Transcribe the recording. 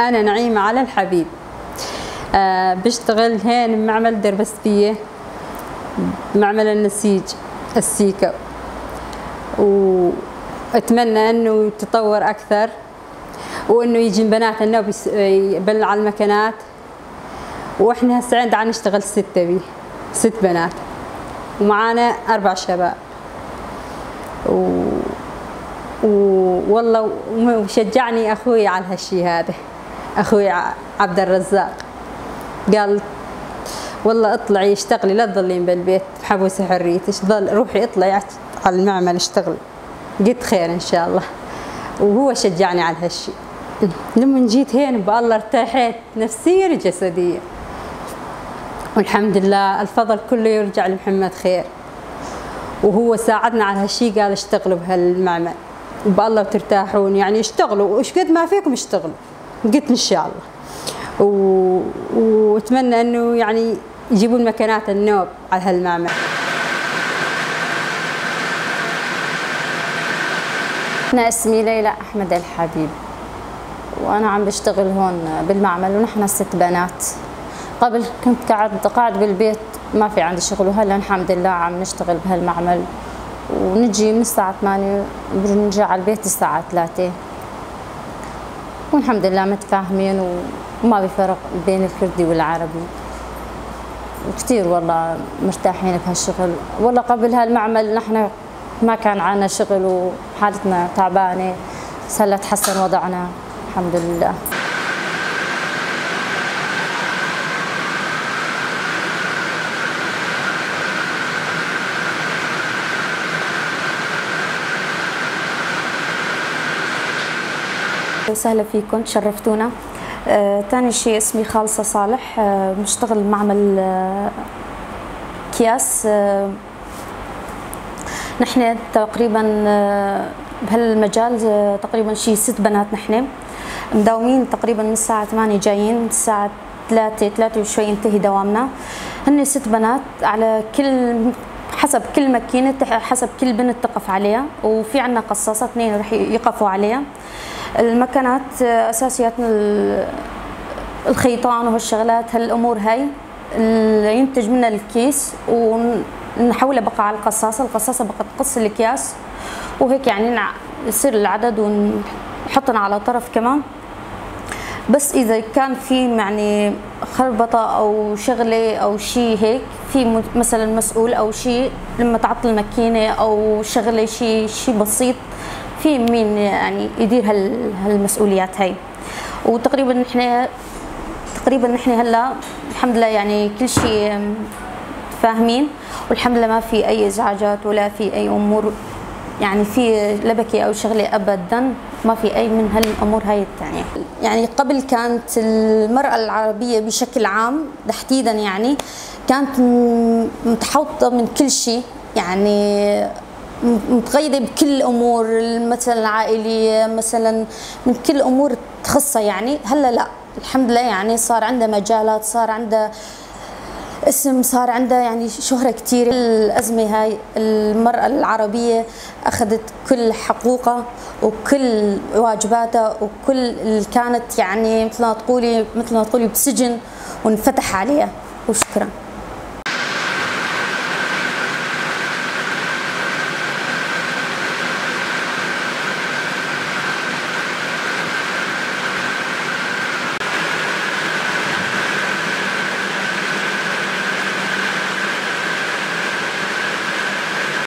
أنا نعيمة على الحبيب، بشتغل هين بمعمل دربسبية، معمل النسيج السيكا، وأتمنى أنه يتطور أكثر وأنه يجي بنات النوب يبلع على المكانات. وإحنا هسه عندنا نشتغل 6 بنات ومعانا 4 شباب، والله وشجعني أخوي على هالشي هذا، أخوي عبد الرزاق قال والله اطلعي اشتغلي، لا تظلين بالبيت حبوسي حريتك، ظل روحي اطلعي على المعمل اشتغلي. قلت خير ان شاء الله، وهو شجعني على هالشي. لما جيت هين بالله ارتاحيت نفسيا وجسديا، والحمد لله الفضل كله يرجع لمحمد خير، وهو ساعدنا على هالشي، قال اشتغلوا بهالمعمل بالله وترتاحون، يعني اشتغلوا وش قد ما فيكم اشتغلوا. قلت ان شاء الله، واتمنى انه يعني يجيبون مكانات النوب على هالمعمل. أنا اسمي ليلى أحمد الحبيب، وأنا عم بشتغل هون بالمعمل، ونحن 6 بنات. قبل كنت قاعد بالبيت ما في عندي شغل، وهلا الحمد لله عم نشتغل بهالمعمل، ونجي من الساعة 8 بنرجع على البيت الساعة 3، والحمد لله متفاهمين وما بفرق بين الكردي والعربي، وكثير والله مرتاحين بهالشغل. والله قبل هالمعمل نحن ما كان عنا شغل وحالتنا تعبانة، بس هلا تحسن وضعنا الحمد لله. وسهلا فيكم، تشرفتونا. ثاني شيء اسمي خالصة صالح، بشتغل بمعمل اكياس. نحن تقريبا بهالمجال تقريبا شيء 6 بنات، نحن مداومين تقريبا من الساعة 8 جايين، الساعة 3 وشوي ينتهي دوامنا. هن 6 بنات على كل حسب كل ماكينة، حسب كل بنت تقف عليها، وفي عندنا قصاصة 2 رح يقفوا عليها. المكانات اساسيات الخيطان وهالشغلات هالامور هاي اللي ينتج منها الكيس، ونحولها بقى على القصاصه، القصاصه بقى تقص الاكياس، وهيك يعني يصير العدد ونحطنا على طرف كمان. بس اذا كان في يعني خربطة او شغله او شيء هيك، في مثلا مسؤول او شيء لما تعطل الماكينة او شغله شيء بسيط، في مين يعني يدير هالمسؤوليات هاي. وتقريبا نحن هلا الحمد لله يعني كل شيء فاهمين، والحمد لله ما في اي ازعاجات ولا في اي امور يعني في لبكه او شغله ابدا، ما في اي من هالامور هاي الثانية. يعني قبل كانت المراة العربية بشكل عام تحديدا يعني كانت متحوطه من كل شيء، يعني متقيده بكل الامور مثلا العائلية، مثلا من كل امور تخصها يعني. هلا لا الحمد لله يعني صار عندها مجالات، صار عندها اسم، صار عندها يعني شهرة كثير. الأزمة هاي المرأة العربية أخذت كل حقوقها وكل واجباتها وكل اللي كانت يعني مثل ما تقولي بسجن وانفتح عليها. وشكرا.